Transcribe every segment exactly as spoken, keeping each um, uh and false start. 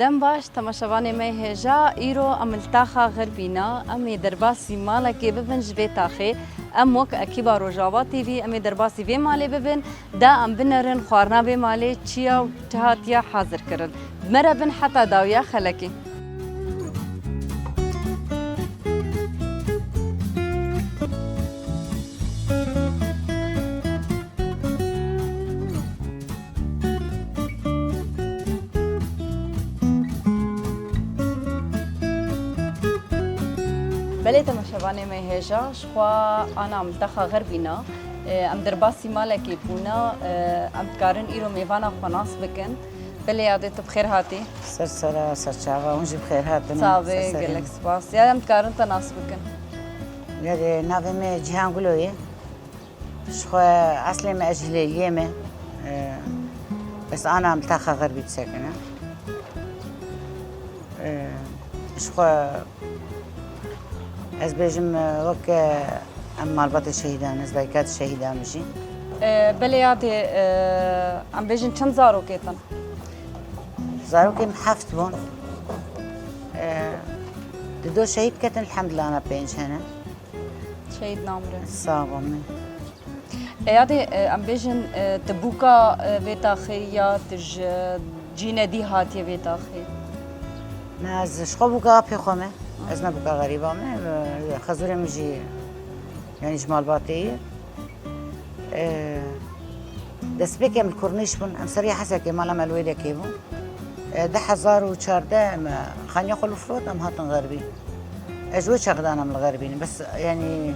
Dem baş, temaşevanê me hêja, îro em li taxa Xirbî ne, em ê derbasî malekê bibin ji vê taxê. Em wek ekîba Rojava T V, em ê derbasî vê malê bibin, da em binerin xwarina vê malê çi ya û çi hatiye hazir kirin. Bi me re bin heta dawiya xelekê. Belê temaşevanê me hêja, ji xwe ana em li taxa Xirbî ne. Em derbasî malekê bûne, em dikarin îro mêvana xwe nas bikin. Belê yadê, tu bi xêr hatî. Ser sera, ser çava, hûn jî bi xêr hatin. Sağ be, gelek spas. Ya em dikarin te nas bikin. Yadê, navê me Cihan Gulo ye. Ji xwe eslê me ez ji Hilêliyê me. Ee, bes ana em li taxa Xirbî disekine. Ee, ji xwe ez bêjim, e, wek, e, em malbatê şehîdan, ez dayika di şehîdan bijî. Ee, belê yadê, e, em bêjin çend zarokê tin? Zarokê min heft bûn. Ee, di do şehîd ketin, elhamdulillah ana pênc hene. Şehîd namirin. Sağ olun. E, yadê, e, em bêjin, e, tu bûka, e, vê taxê ya tu ji cînedî hatiye vê taxê? Na, ez ji xwe bûka apê xwe me. Ez ne bûka xerîba me. E, xezûrê min jî, yanî ji malbatê ye. E, destpêkê em li Kurnîş bûn. Em serê Hesekê, mala me li wê dekê bû. E, du hezar û çardeh em xaniya xwe li firot, em hatin Xerbî. Ez ji wê çaxê de em li Xerbî ne. Bes, yanî,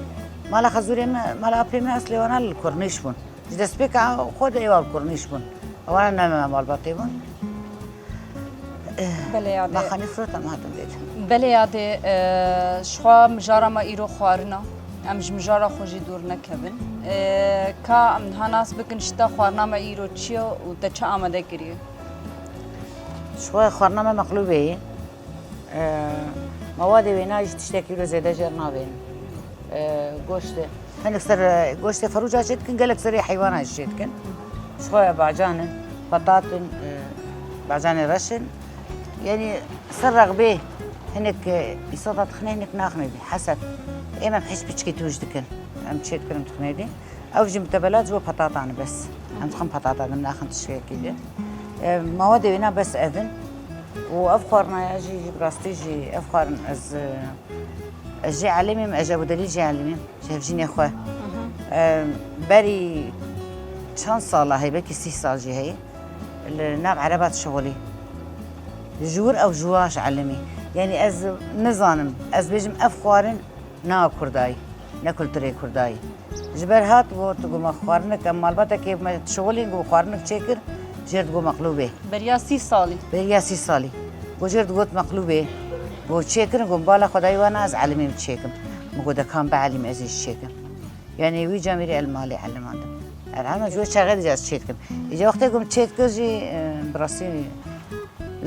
mala xezûrê me, mala apê me eslê wana li Kurnîş bûn. Ji destpêka xwe de êwa li Kurnîş bûn. Wana ne me malbatê bûn. Belê yadê. Me xanî firot em hatin vê de. Belê yadê, e, ji xwe mijara me îro xwarin e. Em ji mijara xwe jî dûr nekevin. E, ka em niha nas bikin ji te xwarina me îro çi ye û te çi amade kiriye? Ji xwe xwarina me meqlûbê ye. E, mewadê wêna jî tiştekî wilo zêde jêr nabênin. E, goştê, hinek ser, e, goştê ferûca çê dikin, gelek serê heywana jî çê dikin. Ji xwe bacan in, petat in, e, bacanê reş in. Yanî ser rexbê hinek, e, îsota dixine, hinek naxine dî, hesed. Êm em hîç piçkî tûj dikin. Em çê dikin, em dixine dî. Ew jî mutebela ji bo petatan e bes. Em dixin petata din, naxin tiştekî din. E, mewadê wêna bes ev in. Û ev xwarina ya jî, jî bi rastî jî ev xwarin ez, e, ez jê elimîm, ez ji Ebûdelî jê elimîm, ji hevjînê xwe. E, berî çend sala heye, belkî sî sal jî heye. Li nav ereba dişixulî. Ji wir ew ji wa ji elimî. Yanî ez nizanim, ez bêjim ev xwarin ne kurdayî, ne kulturê kurdayî. Ji ber hat got, got me xwarinek, em malbatekê me dişixulîn, got xwarinek çêkir, jêr digot meqlûbê. Beriya sî salî. Beriya sî salî. Got jêr digot meqlûbê. Got çêkirin, got bala xwe dayî wana ez elimîm çêkim. Min got de kan bielîm ez ê çêkim. Yanî wî camêrî el malê elimandim. Elhema ji wê çaxê dî ez çêdikim. Îca wextê ku min çêdikir jî, e, bi rastî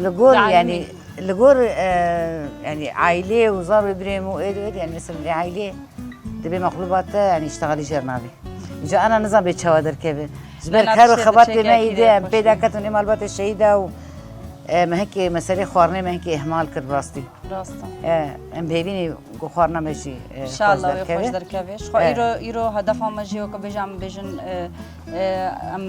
li gor, yanî li gor, e, yanî aîlê û zar wê birêm û êd û êd, yanî mesela li aîlê dibê mexlûbat te, yanî îştexalî jêr nabî. Îca ana nizam bê çawa derkeve. Ji ber kar û xebatê me îdî em pê de ketin ê malbatê şehîda û, e, me hinkê meselê xwarinê me hinkê ihmal kir bi rastî. Rast e. E, em bi hêvî ne ku xwarina me jî, e, xweş derkeve. Înşallah wê xweş derkeve. Ji xwe îro, îro hedefa me jî weke bêjin, em bêjin, e, e, em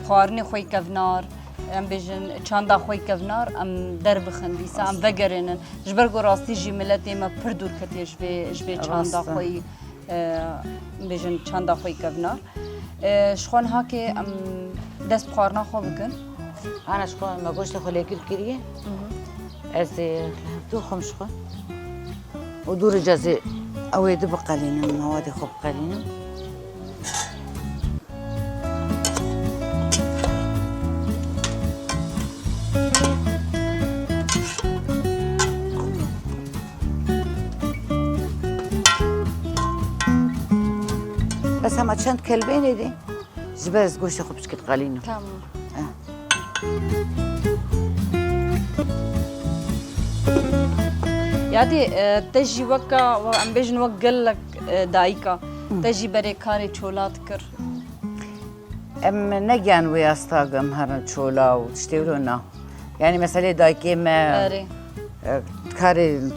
xwarinê xwe yî kevnar, em bêjin çanda xwe yî kevnar, em derbixin, dîsa em vegerênin. Ji ber ku rastî jî miletê me pir dûr ketiye ji vê, ji vê çanda xwe yî. E, bêjin çanda xwe yî kevnar. E, ji xwe niha ke em dest bi xwarina xwe bikin. Ana ji xwe me goştê xwe lêkir kiriye. Mhm. Ez ê li hevdû xwim ji xwe. Û dû rica zê ew ê di biqelînim, mewadê xwe biqelînim. Bes hema çend kelbênê dê, ji ber ez goştê xwe piçkî diqelînim. Tamam. Eh. Yadî, e, te jî weka, em bêjin wek gelek, e, dayika, te jî berê karê çola dikir. Em negiyan wê astag em herin çola û tiştê wilo na. Yani meselê dayikê me, Erê. e, karê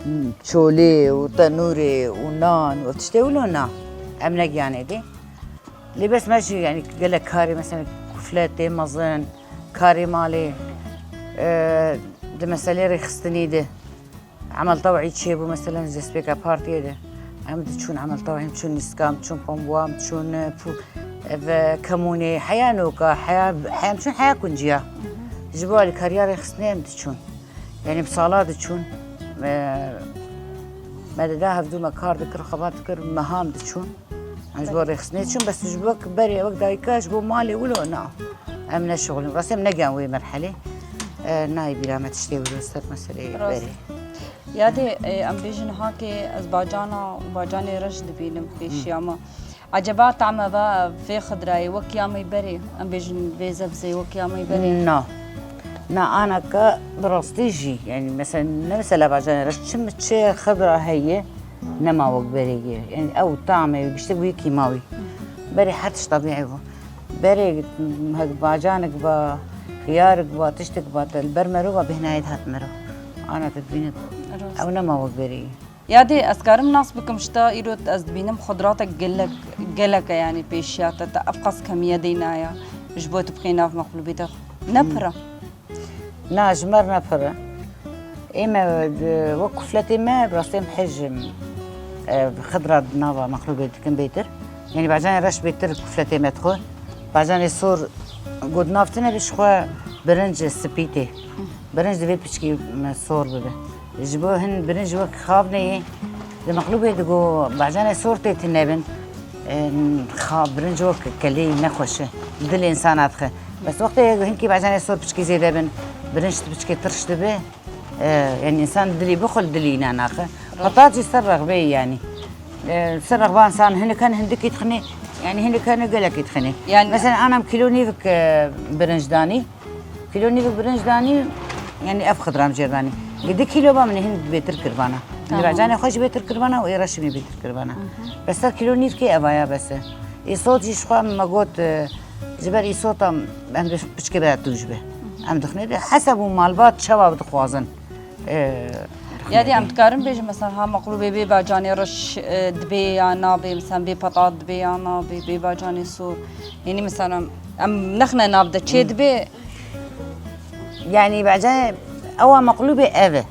çolê û tenûrê û nan û tiştê wilo na. Em negiyanê dê. Lê bes me jî yani gelek karê mesela kufletê mezin, karê malê, e, di meselê rêxistinî de. Emel tewî çêbû, meselen, ji destpêka partiyê de. Em diçûn emel tewî, em çûn nîska, em çûn Pembûa, em çûn, e, pû-, ev, e, Kemunê, heya noka, heya, heya em çûn heya kunciya. Ji bo alîkariya rêxistinê em diçûn. Yani bi sala diçûn. E, me dida hevdû me kar dikir, xebat dikir, meha em diçûn. Em ji bo rêxistinê çûn, bes ji bo berê wek dayika ji bo malê wilo na. Em neşixulin. Rastî em negiyan wê merhelê. E, nayê bîra me tiştê wilo ser meseleyê Rast. berê. Yadê, e, em bêjin hakê ez bacana û bacanê reş dibînim pêşiya me. Eceba tame va vê xidrayê wek ya me berê, em bêjin vê zebzê wek ya me berê? Na. Na, anaka bi rastî jî, yani mesela ne mesela bacanê reş, çi mi çi xidra heye, nema wek berê ye. Yani ew tamê wî giştek wî kîmawî. Berê her tişt tebîî bû. Berê hek bacanik ba, xiyarik ba, tiştik ba, te li ber mero ba bêhnayê dihat mero. Ana te dibîne Rast. ew nema wek berê ye. Yadê ez karim nas bikim ji te îro ez dibînim xudratek gelek, gelek e yani pêşiya te, te ev qas kemiye deynaye ji bo tu bixê nav mexlûbê de. Ne pir e. Na, ji me re ne pir e. Ê me, e, wek kufletê me, bi rastî em hej, e, xidra di nava mexlûbê dikin bêtir. Yanî bacanê reş bêtir kufletê me dixwe. Bacanê sor got nav tune be, ji xwe birinc spî tê. Birinc divê piçkî, e, sor bibe. Ji bo hin birinc wek xav neyê, di mexlûbê digo bacanê sor tê tune bin. E, xa birinc wek kelê nexweş e. Dilê insana dixe. Bes wextê hinkî bacanê sor piçkî zêde bin, birinc piçkê tirş dibe. E, yani insan dilî bixwe li dilî îna naxe. Petat jî ser rexbeyê yani. E, ser rexba insan hinek hene hindikî dixinê, yani hinek hene gelekî dixinê. Yani Mesela anam kîlo nîvik, e, birinc danî. Kîlo nîvik birinc danî, yani ev xidram jêr danî. Lê du kîlo ba min hin bêtir kir vana. Tamam. Bacanê xwe jî bêtir kir vana û ê reşî min bêtir kir vana. Bes ser kîlo nîvkê evaya bes e. Îsot jî ji xwe me got, e, ji ber îsota em dê piçkê bera tûj be. Em dixinê de hesab û malbat çawa dixwazin. E, Ya dê em dixinê de. dikarin bêjin mesela ha mexlûbê bê bacanê reş, e, dibê ya nabê, mesela bê petat dibê ya nabê, bê bacanê sor. Yani mesela em nexne nav de çê dibê. Yani bacanê ewa mexlûbê ev e.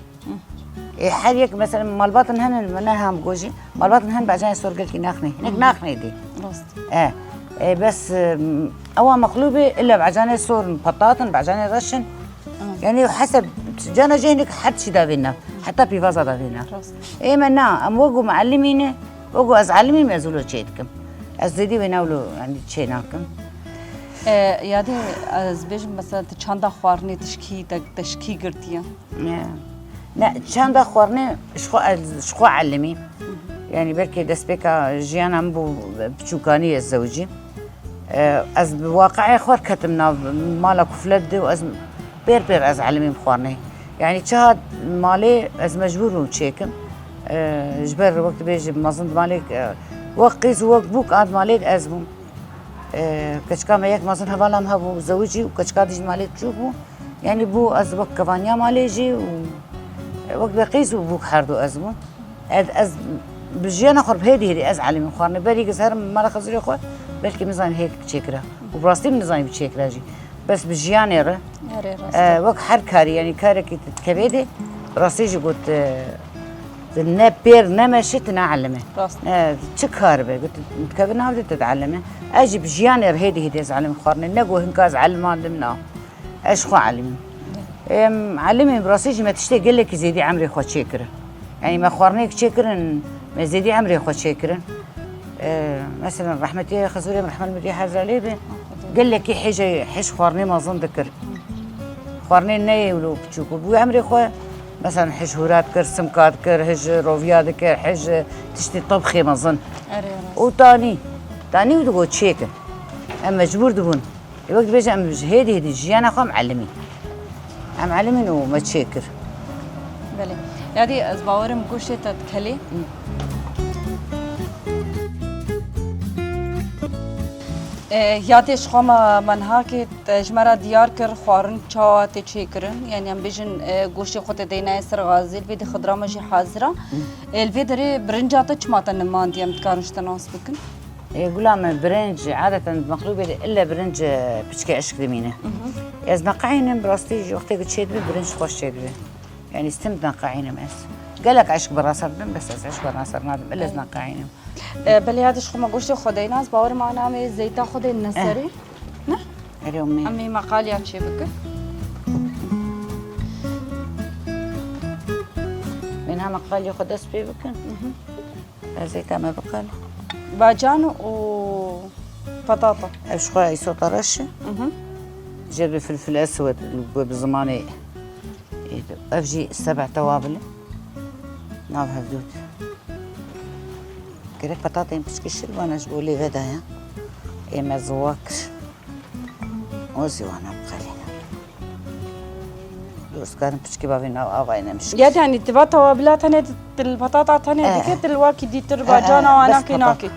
E, her yek mesela malbatin henin, ne hem gojî, malbatin hen bacanê sor gelkî naxne. Hinek naxne dê. Rast. E, e, bes, e, ewa mexlûbê illa bacanê sor, petat in, bacanê reş in. Yani heseb, cana cê hinek her çî davê nav. Heta pîvaza davê nav. Rast. Ê me na, em wek û muallimî ne, wek û ez elimîm ez wilo çê dikim. Ez zêdî wê na wilo, yani çê nakim. E, Yadê, ez bêjim mesela tu çanda xwarinê tişkî, te, tişkî girtiye. Ne. Ne, çanda xwarinê ji xwe, ji xwe elimî. Yani belkî destpêka jiyana min bû piçûkanî ez zewicî. E, ez bi waqiê xwe ketim nav mala kuflet de û ez pêr pêr ez elimîm xwarinê. Yani çiha malê ez mecbûr bûm çêkim. E, ji ber wek dibêjim mezin di malê, e, wek qîz û wek bûk a di malê de ez bûm. E, keçika me yek mezin hevala min hebû zewicî û keçika dî ji malê biçûk bû. Yani bû ez wek kevaniya malê jî û, e, wek be qîz û bûk herdu ez bûm. Ez, ez bi jiyana xwe bi hêdî hêdî ez elimîm xwarinê. Berî ez herim mala xezirê xwe, belkî min zanî hêk çêkira. Û bi rastî min nizanî bi çêkira jî. Bes bi jiyanê re, Erê, rast e, e. wek her karî, yani karekî tu dikevê de, rastî jî got, e, tu ne pêr ne meşe tu ne elime. Rast. E, çi kar be, got, tu dikevî nav de tu dielime. Ez jî bi jiyanê re hêdî hêdî ez elim xwarinê. Ne got hinka ez elimandim na. Ez xwe elimîm. Em, elimîm, bi rastî jî me tiştê gelekî zêdî emrê xwe çêkirin. Yani me xwarinêk çêkirin, me zêdî emrê xwe çêkirin. E, mesela rehmetî Xizûrê min rehmet mirî herza lê be, gelekî hêjê, hêj xwarinê mezin dikir. Xwarinê neyê wilo biçûk û bû emrê xwe, mesela hêj hûra dikir, simka dikir, hêj roviya dikir, hêj tiştê tebxê mezin. Erê, rast. Û tanî, tanî û digo çêkin. Em mecbûr dibûn. Ê wek dibêje em ji hêdî hêdî jiyana xwe em elimîn. Em elimîn û me çêkir. Belê. Yadî ez bawerim goştê te dikelê. E, ya tê ji xwe me, me niha kê te ji me re diyar kir, xwarin çawa tê çêkirin. Yanî em bêjin, e, goştê xwe tê deyne ser gazê, li vê de xidra me jî hazir e. E, li vê derê birinca te çima te nimandiye, em dikarin ji te nas bikin? E, gula me, birinc, adeten meqlûbê de ille birinc, e, piçke eşk dimîne. Ez neqehînim, bi rastî ji wextê ku çêdibe, birinc xweş çêdibe. Yanî stim neqehînim ez. Gelek eşk bi rasa dibim, bes ez eşk bi rasa nadim, ille ez neqehînim. E, belê ya de ji xwe me goştê xwe deyna, ez bawer im ana em ê zeyta xwe deyne serê. Ne? Erê, umê. Em ê meqaliya çê bikin. Wêna meqaliyê xwe dest pê bikin. Ez zeyta me biqal. Bacan û patata. Ev ji xwe îsota reş e. Jê bi filfil eswed, bi zimanê Ê, ev jî sebe tewabil e. Nav hevdû de. Gerek petatên piçkî şil bana ji bo lê vedaya. Ê me ziwa kir. O zî wana biqelîne. Dost karin piçkî bavê nav avayê nemişkir. Ya yani tiva tewabila tenê di, di petata tenê dike, di wekî dîtir bacana wana kê nakê.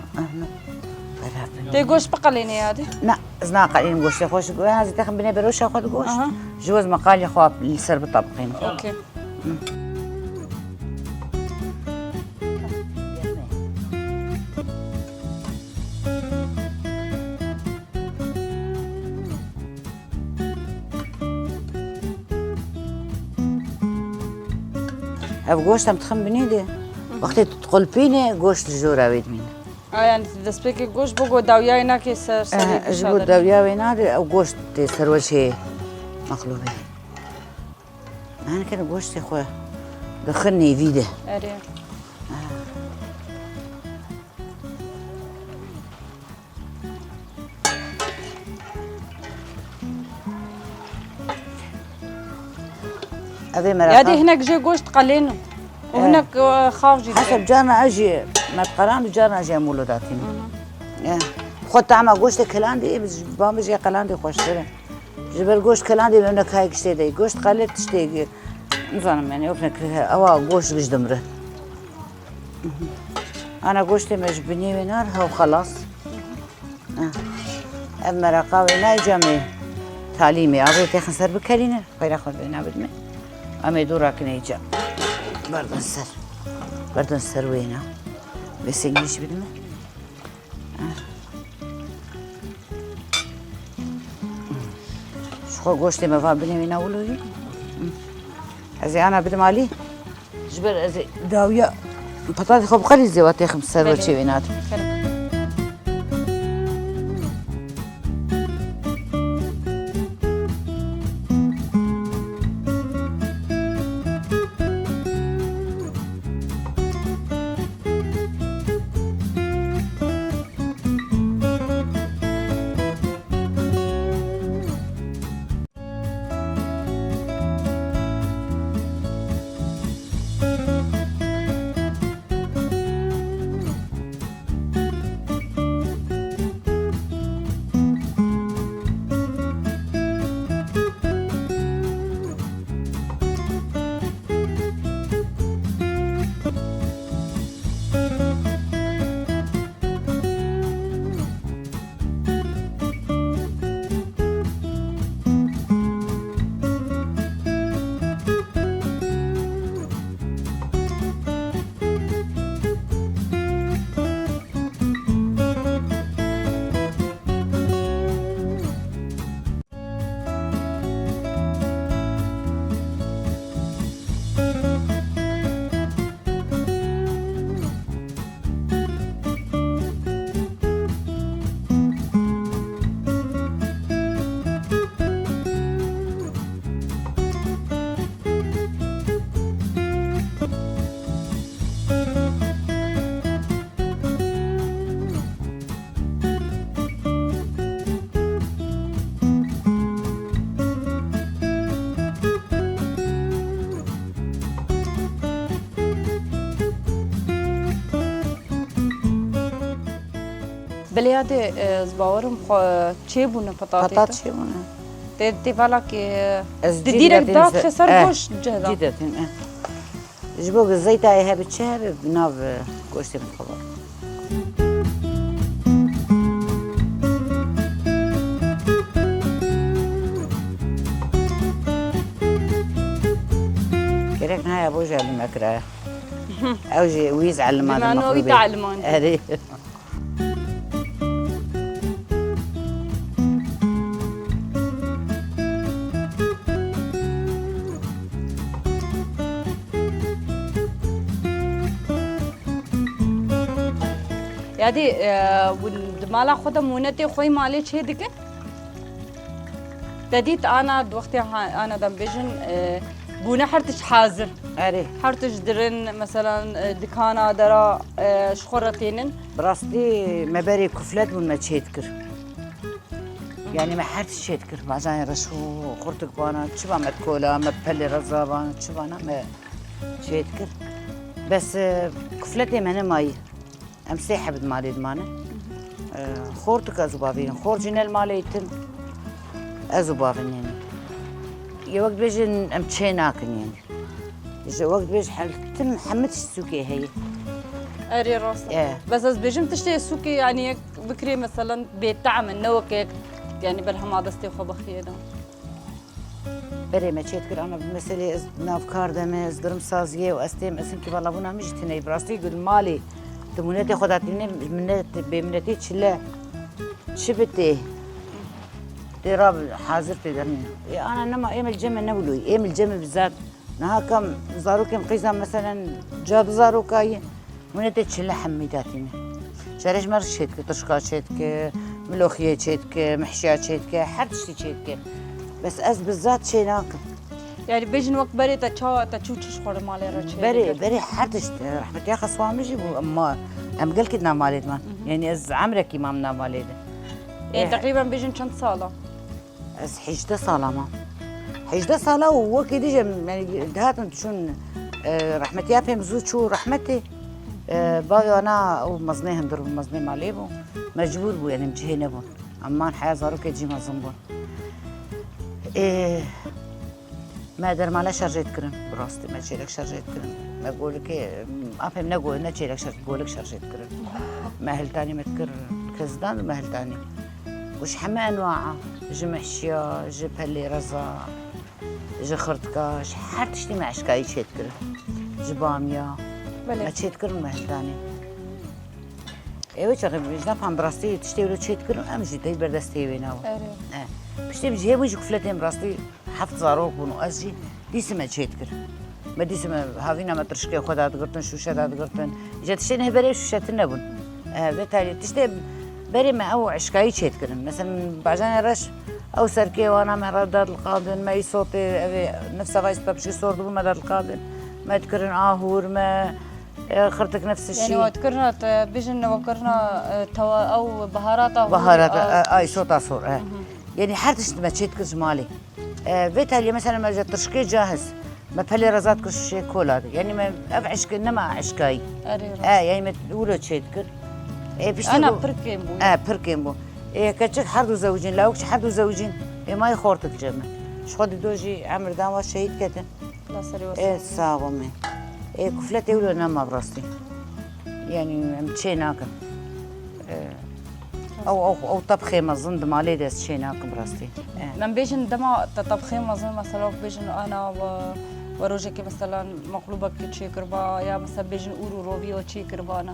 Tê goşt biqelîne ya de? Na, ez naqelînim goştê xwe ji, ez dixim binê beroşa xwe di goşt. Aha. Ji wez me qalê xwe li ser bitebiqînim. Okey. Ev goşt em dixin binê de. Wextê tu diqulpînê, goşt li jora wê dimîne. A, yani destpêkê goşt bo ku dawiyayê nake ser serê. Eh, ji bo dawiya wê nade, ew goşt tê ser weşê mexlûbê. Hinek goştê xwe dixin nêvî de. Erê. Ev ê meraq. Ya dê hinek jê goşt qelên û hinek, e, xav jî. Heseb carna ez jî me diqeland û carna jî em wilo datînin. Xwe tama goştê kelandê, ê, bi, ba min jê qelandê xweştir e. Ji ber goşt kelandê me ne kayek ştê dey. Goşt qelê tiştê, nizanim yani, yok ne, ewa goşt giş dimre. Ana goştê me ji binê wê nar, hew xelas. Ah. Ev meraqa wê nayê camê talîmê. Avê têxin ser bikerîne, xeyra xwe bê nabidme. Em ê dû rakin ê cam. Berdin ser. Berdin ser wêna. Vê sengî jî bidime. Ah. Ji xwe goştê me va binê wêna wilo yî. Ez ê ana bidim alî. Ji ber ez ê dawiya petatê xwe bi qelî zêwa têxim ser we çêvê nadim. Belê ya dê, e, ez bawerim xwe çêbûne petatê. Petat çêbûne. Tê, tê vala ki, e, Ez tê cî direk dîretînim dat ze-, xe ser eh, goşt cih da. Cî dîretînim, eh. Ji bo ku zeytayê hebe çi hebe, bi nav, e, goştê min xebar. Roja li me kiraya. Ew jî wî ez eliman Dimano wî te eliman. Erê. Yadî, e, hûn di mala xwe de mûnetê xwe yê malê çê dikin? Te dît ana, di wextê ha-, ana de bêjin, e, bûne her tişt hazir. Erê. Her tişt dirin, meselan, e, dikana dera, e, ji xwe re tênin. Bi rastî me berê kuflet bûn me çê dikir. Yanî me her tişt çê dikir. Bacanê reş û xurtik bana, çi ba me kola, me pelê reza bana, çi bana me çê dikir. Bes, e, kufletê me nemayî. Em sê heb di malê dimane. Ee, xortik ez û bavê yin. Xort jî ne li malê yitin. Ez û bavê yin. Yê wek dibêjin em çê nakin yanî. Ji wek dibêj hel-, tim hemî tişt sûkê heye. Erê rast e. E. Bes ez bêjim tiştê sûkê yanî yek bikirê meselan bêtehm e, ne wek yek yanî berhema destê xwe bixiyê de. Berê me çê dikir, ana bi meselê ez nav kar de me, ez dirim saziyê û ez têm, ez hinkî vala bûna min jî tune ye. Bi rastî gul malê, tu mûnetê xwe datîne, minet, bêminetê çile, çi bi tê? Tê ra hazir tê derine. Ê, ana nema, ê me li cem me ne wilo ye, ê me li cem me bi zat. Niha kam zarokên qîza meselen ca di zaroka ye. Hûn ê tê çile hemî datîne. Şerê ji me re çê dike, tirşka çê dike, miloxiyê çê dike, mihşiya çê dike, her tiştî çê dike. Bes ez bi zat çê nakim. Yani bêjin wek berê te çawa, te çû çi ji xwe re malê re çê Berê, dikir? Berê her tişt, e, rehmetiya xeswa min jî bû, em ma, em gelkî di nav malê de man. Hı hı. Yani ez emrekî mam nav malê de. Yani Eh. Teqrîben bêjin çend sala? Ez hejdeh sala mam. Hejdeh sala û wekî dî jî em, yani, dihatin diçûn, e, rehmetiya pê min zû çû rehmetê. E, bavê wana û mezinê hundir bû, mezinê malê bû. Mecbûr bû, yani, em cihê nebûn. Em man heya zarokê cî mezin bûn. E, me dermale şerjê dikirin, bi rastî me çêlek şerjê dikirin. Me golikê, apê min ne go-, ne çêlek şerj, golik şerjê dikirin. Me hiltanî me dikir, kezidan me hiltanî. Û ji heme enwaa, ji mehşiya, ji pelê reza, ji xirtika, ji her tiştî me eşkayî çêdikirin. Ji bamiya, Belê. Me çêdikirin me hildanê. Ê wê çaxê ji ne pan bi rastî tiştê wilo çêdikirin, em jî tey berdestê wê nawe. Erê. E, piştê min jî hê bû jî kufletên bi rastî heft zarok bûn û ez jî dîsim me çê dikir. Me dîsim me havîna me tirşikê xwe dadigirtin, şûşe dadigirtin. Îca tiştên hê berê şûşetin nebûn. E, vê talî tiştê berê me ew eşkayî çê dikirin. Mesela bacanê reş ew serkê wana me re dadilqandin, me îsotê, ev ê nifsa vay sipepişkî sor dibû me dadilqandin. Me dikirin ahûr, me, e, xirtik nifsişî. Yani we dikirina te, bijin we kirina, e, tewa ew baharata hûr, Baharata, a, e, ay sota sor, e. Hı hı. Yani her tişt me çê dikir ji malê. E, vê taliyê mesela me ji tirşikê cahiz. Me pelê re zat kir şişê kola de. Yani me ev eşke nema eşkayî. Erê, rast. E, yani me wilo çê dikir. E, piştî Ana ku- pir kêm bû. E, pir kêm bû. E, keçik her du zewicîn, lawik jî her du zewicîn. E, may xortik cem me. Ji xwe dido jî emir dan wa şehîd ketin. La serê we E, sağ ol. Sağ ol me. E, kufletê wilo nema bi rastî. Yani em çê nakin. E, Ew, ew, ew tebxê mezin di malê de ez çê nakim rastî. Eh. Em bêjin dema te tebxê mezin, mesela, wek bêjin ana we, we rojekê, mesela, meqlûbek çêkiriba, ya, mesela, bêjin ûr û rovî we çêkiribana.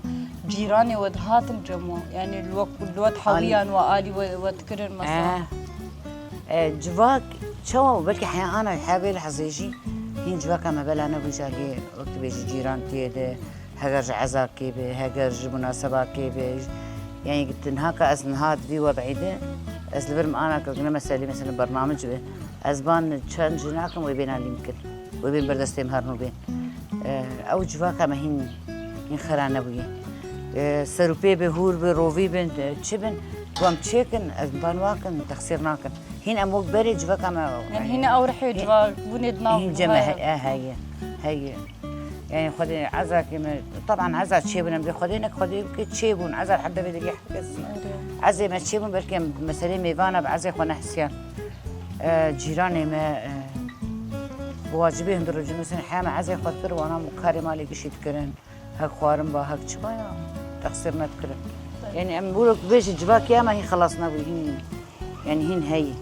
Cîranê we dihatin cem we. Yani, li we, li we dihewiyan we alî we, we dikirin, mesela. Eh. Eh, civak, çawa, belkî heya ana, heya vê lehzê jî, hîn civaka me bela nebû, jî alî, wek dibêjî cîran tê de, Heger ji ezakê be, heger ji munasebakê be, yanî niha ka ez niha di vî wed'î de, ez li vir min ana kir, ne meselê, mesela bernamic be. Ez ban çend jî nakim wê bên alî min kin. Wê bên ber destê min herin û bên. E, ew civaka me hîn, hîn xera nebûye. E, ser û pê be, hûr be, rovî bin, e, çi bin, ku em çêkin, ez ban wakin, texsîr nakin. Hîn em wek berê civaka me. Yanî hîn ew rihê civak bûnê di nav Hîn cem me he, he, heye, heye. Yanî Xwedê ezakê me, teban eza çêbûn em bê Xwedê nek Xwedê bike çêbûn, eza her devê de bê her kesî. Erê. Ezê me çêbûn belkî em meselê mêvana bi ezê xwe nehisiyan. E, cîranê me, e, bi wacibê hundir rojî, mesela heya me ezê xwe dikir, wana karê malê gişî dikirin. Hek xwarin ba, hek çi ba ya, texsîr nedikirin. Yanî em wilo bêjin civakê me hîn xelas nebû, hîn, yanî hîn heyî.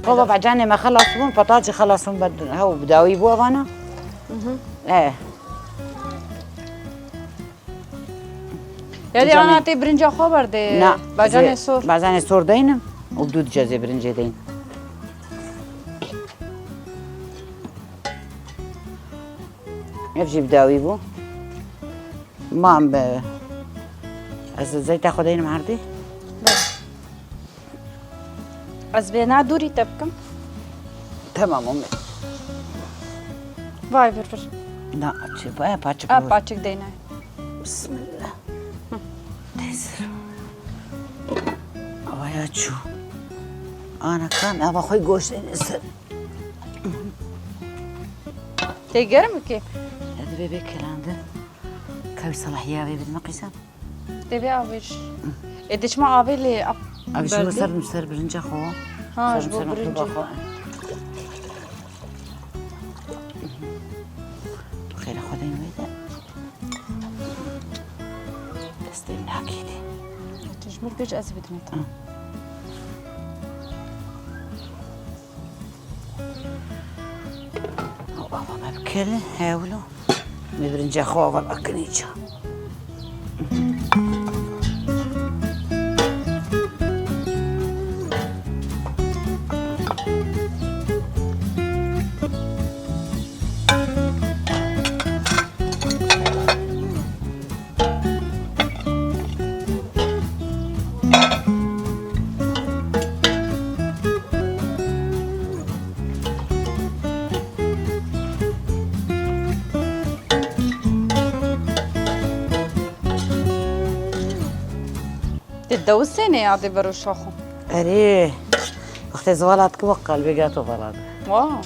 Xwe bacanê me xelas bûn, petat jî xelas bûn, be hew bi dawî bû evana. E. Yanî ana tê birinca xwe berdê. Na, bacanê sor. Bacanê sor deynim û dû dicezê birincê deyin. Ev jî bi dawî bû. Ma em bi, ez zeyta xwe deynim erdê. Ez vê na dûrî te bikim. Tamam, Umê. Vay vir vir. Na, çi, e, paçik. A, paçik deyne. Bismillah. Teyzir. Avaya çû. Ana kan, ava xwe goştên ser. Tê germ ki? Hadi bebek kelandin. Kavi salahiya ve bilmek isem. Tê vê avêj. Ê, diçma avê lê ap-, Avê şima berdî? Ser, ser birinca xwe. Ha, ser, ji bo ser birinca xwe. Xêra xwe deyim wê de. Destê min hakî dî. Tu ji min bêj ez bidime te. Hı. Ava me bikele, hewlo. Me birinca xwe ava akinî ça. Te dewsênê ya dê beroşa xwe. Erê, wextê ziwala dikim wek qalbê gato vala dibe. Wow.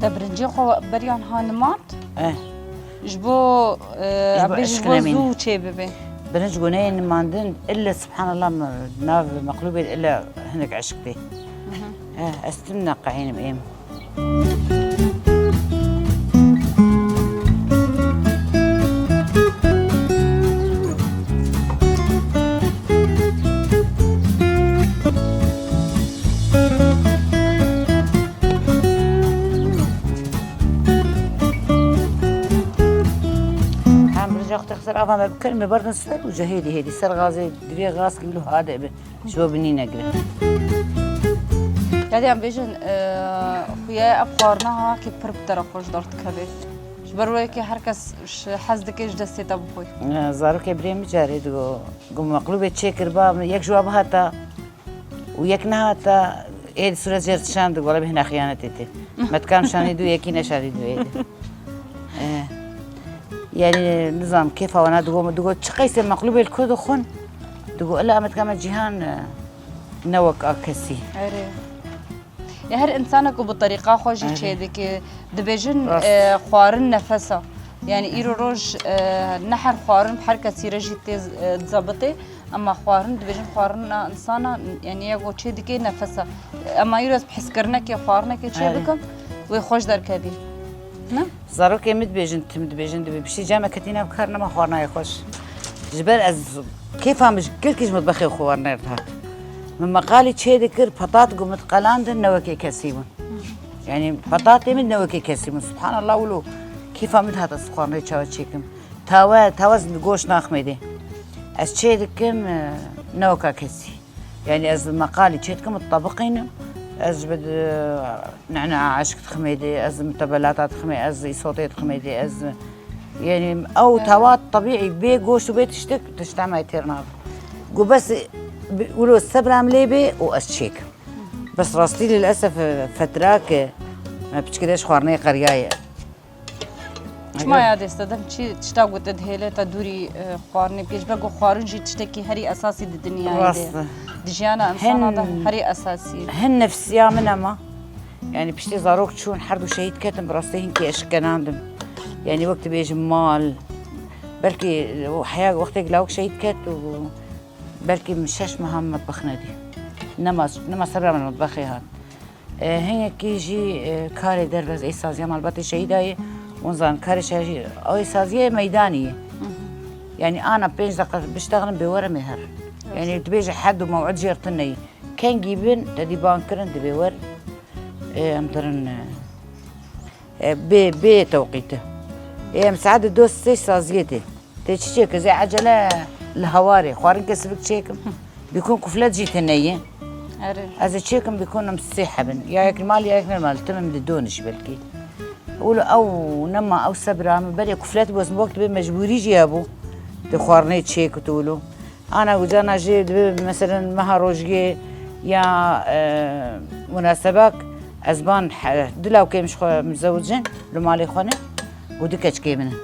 Te birincê xwe beriyan ha nimand? Eh. Ji bo, eh, Ji bo bê ji eşkine bo mîne. Zû çê bibe. Birinc guneyê nimandin, ille subhanallah, nav meqlûbê ille hinek eşk tê. Mhm. Eh, ez tim neqehînim êm. Hem rica xwe ser ava me bikir, me berdin ser û ji hêdî hêdî ser gazê divê gaz kî wilo hade be. Ji bo binî negire. Yadî em bêjin, e, xuya ev xwarina ha ki pir bi te re xweş derdikeve. Ji ber wê ki her kes ji hez dike ji destê te bixwe. E, zarokê birê min carê digo, gu meqlûbê çêkiriba, yek ji wa bihata û yek nehata, ê di sûret jê re dişand, digo, wele bêhna xiyanetê tê. Me dikam şanî dû yekî neşanî dû êdî. E, yanî nizam kêfa wana digo, digo, çi qeysê meqlûbê li ku dixwin? Digo, ila me dikame cîhan, e, ne wek a kesî. Erê. Ya her insana ku bi terîqa xwe jî Erê. Çêdike, dibêjin, Rast. E, xwarin nefes e. Yanî îro roj, e, ne her xwarin bi her kesî re jî tê, e, dizebitê. Ema xwarin, dibêjin xwarina insana, yanî ya ku çêdike nefes e. Ema îro ez bi hiskirinekê xwarinekê çê Erê. Bikim, wê xweş derkevî. Ne? Zarokê min dibêjin, tim dibêjin, dibê piştî cem me ketîne bi kar nema xwarinayê xweş. Ji ber ez kêfa min ji kir kî ji mitbexê xwe werne dihat. Min meqalî çê dikir, petat ku min diqelandin, ne wekê kesî bûn. Yanî petatê min ne wekê kesî bûn. Subhanallah, wilo kêfa min dihat ez xwarinayê çawa çêkim. Tawe, tawe ez goşt naxmêdê. Ez çê dikim, e, ne weka kesî. Yanî ez meqalî çê dikim, ditebiqînim. Ez ji bid, e, nena eşk dixmêdê, ez mitebelata dixmê, ez îsotê dixmêdê, ez, yanî ew He. Tawa tebîî bê goşt û bê tiştik, tişta me têr nabe. Gu bes, e, bi, wilo sebra min lê bê û ez çêkim. Bes rastî lilesef, e, fetrake me piçkirê ji xwarinê qeriyaye. Çima ya dê sedem çi tişta ku te dihêle te dûrî, e, xwarinê bikê, ji ber ku xwarin jî tiştekî herî esasî di dinyayê de. Rast e. Di jiyana insana de Hin herî esasî ye. Hin nefsiya min e ma. Yani piştî zarok çûn, her du şehîd ketin, bi rastî hinkî eşkenandim. Yani wek dibêjim mal. Belkî, e, heya wextê lawik şehîd ket û belkî min şeş meha min metbex nedî. Nema, nema sebra min metbexê hat. E, hinekî jî, e, karê derve ez ê saziya malbatê şehîda ye. Hûn zanin karê şehîdayê, ew ê saziyê meydanî ye. Hı hı. Yani ana pênc deqa biştexilin bê were me her. Evet. Yani dibêje hed û mew'id jê re tune ye. Kengî bin, te dî ban kirin dibê wer. E, em dirin, e, e, bê, bê tewqîte. E, em saet du sê saziyê tê. Tê çi çêkir? Ez ê ecele li hewarê. Xwarin kesibik çêkim. Bikun kuflet jî tune ye. Erê. Ez ê çêkim bikun em sê hebin. Ya yek li mal ya yek ne li mal. Tim em di donî jî belkî. Wilo ew nema ew sebra min berê kuflet bû, ez wek dibê mecbûrî jî hebû. Di xwarinê çêkit wilo. Ana û cana jê dibê meselen meha rojgê ya, e, munasebak ez ban he-, du lawkê min ji xwe mizewicin li malê xwe ne û du keçikê min in.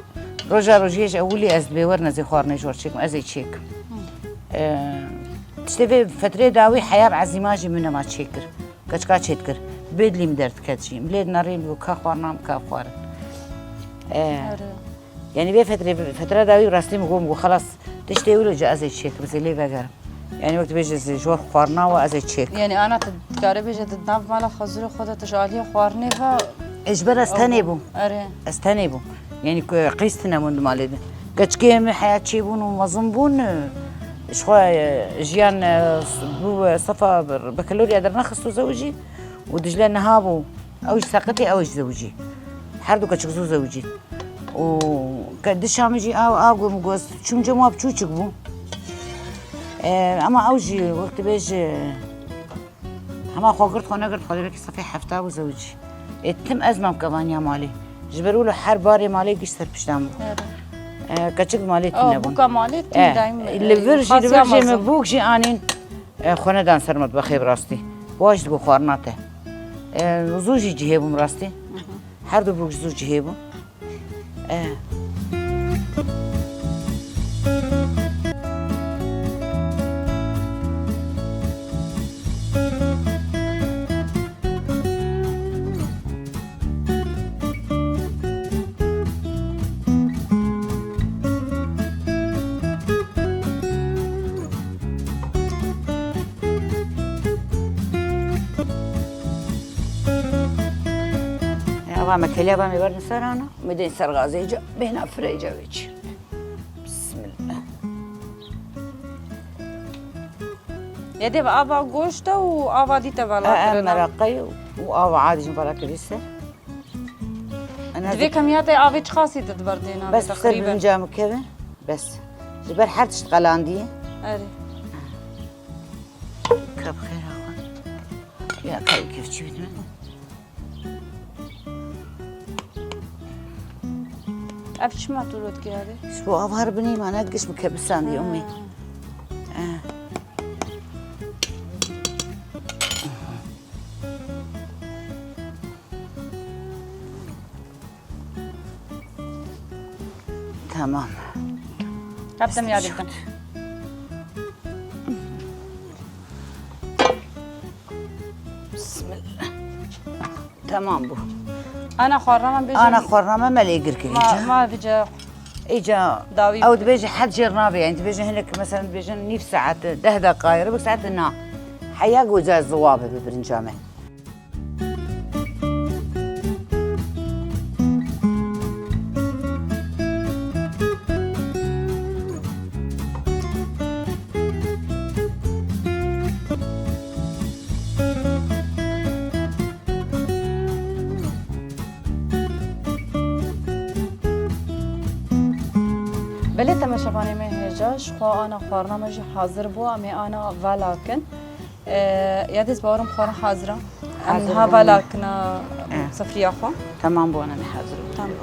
Roja rojiyê ji ewilî ez dibê werin ez ê xwarinê ji we çêkim, ez ê çêkim. E, tiştê vê fetrê dawî heya bi ezîma jî min nema çêkir. Keçika çêdikir. Bêdlî min derdiket jî. Min lê dinerî min got ka xwarina min ka xwarin. E, Erê. Yani vê fetrê, fetra dawî rastî min got, min got, xelas, tiştê wilo ji ez ê çêkim, ez ê lê vegerim. Yani wek dibêje ji, ji we xwarina we ez ê çêkim. Yani ana tu dikare bêje di nav mala xezûrê xwe de tu ji aliyê xwarinê ve Ê, ji ber ez tenê bûm. Erê. Ez tenê bûm. Yani ku qîz tune bûn di malê de. Keçikê min heya çêbûn û mezin bûn, e, ji xwe, e, jiyan, e, s-, bû, e, sefa bakalorya dernexist û zewicî û Dicle niha bû. Ew jî seqitî, ew jî zewicî. Her du keçik zû zewicî. Û ke dişa min jî a, a got, min got, çûm cem wa biçûçik bû. E, ema ew jî wek dibêje, hema xwe girt, xwe negirt, xwe de belkî sefê hefta bû zewicî. Ê, tim ez mam kevaniya malê. Ji ber wilo her barê malê giş ser piştan bû. Evet. E, keçik malê tune bûn. Buka malê tim daîm, e, li vir jî, li vir jî me bûk jî anîn, e, xwe nedan ser metbexê bi rastî. Wa jî digot xwarina te. E, zû jî cihê bûm rastî. Hı hı. Her du bûk zû cihê bûn. E. Ava me keliya va me berdin ser ana. Me dên ser gazê ca, bêhna firê ca wê çi. Bismillah. Yedê ve ava goşt e û ava dî te vela kirina. Meraqe û ava adî jin vela kirî ser. Divê kemiyatê avê çiqasî te diberdêna. Bes ser birinca min keve. Bes. Ji ber her tişt qelandiye. Erê. Ka bi xêr haxwe. Ya ka kevçî bidime. Ev çima tu rot kirarê? Ji bo av her binî mane giş min kebisandî umî. Ha. Eh. Tamam. Hepsini yad ettim. Bismillah. Tamam bû. Ana xwarnama bêjin. Ana xwarnama me lê gir kir. Ma, ma bice. Îca dawî ew dibêje hed jêr nabe, yani dibêje hinek mesela dibêjin nîv saet, deh deqayê, ribik saet na. Heya goca ziwa be bi birinca me. Belê temaşevanê me hêja, ji xwe ana xwarina me jî hazir bû, em ê ana velakin. Ee, ya dê ez bawerim xwarin hazir e. Em niha velakin sifriya xwe. Tamam bû, ana me hazir bû. Tamam.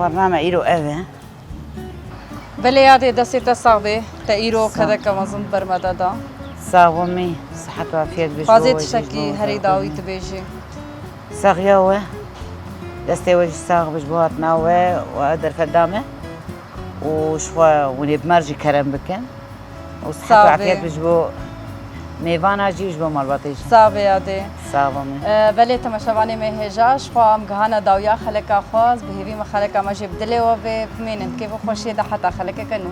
Bername îro ev e. Belê yadê, destê te sax bê. Te îro kedeke mezin ber me de da. Sax bimî, sihet û afiyet bî. Xwazê tiştekî herî dawî tu bêjî. Saxiya we, destê we jî sax bi ji bo hatina we û ev derfet da me. Û ji xwe hûn ê bi me re jî kerem bikin. Û sihet û afiyet bi ji bo mêvana jî û ji bo malbatê jî. Sax bê yadê. Sax bimî. Belê temaşevanê me hêja, ji xwe em gihane dawiya xeleka xwe, ez bi hêvî me xeleka me jî bi dilê we bê, bimînin kêf û xweşiyê de heta xelekeke nû.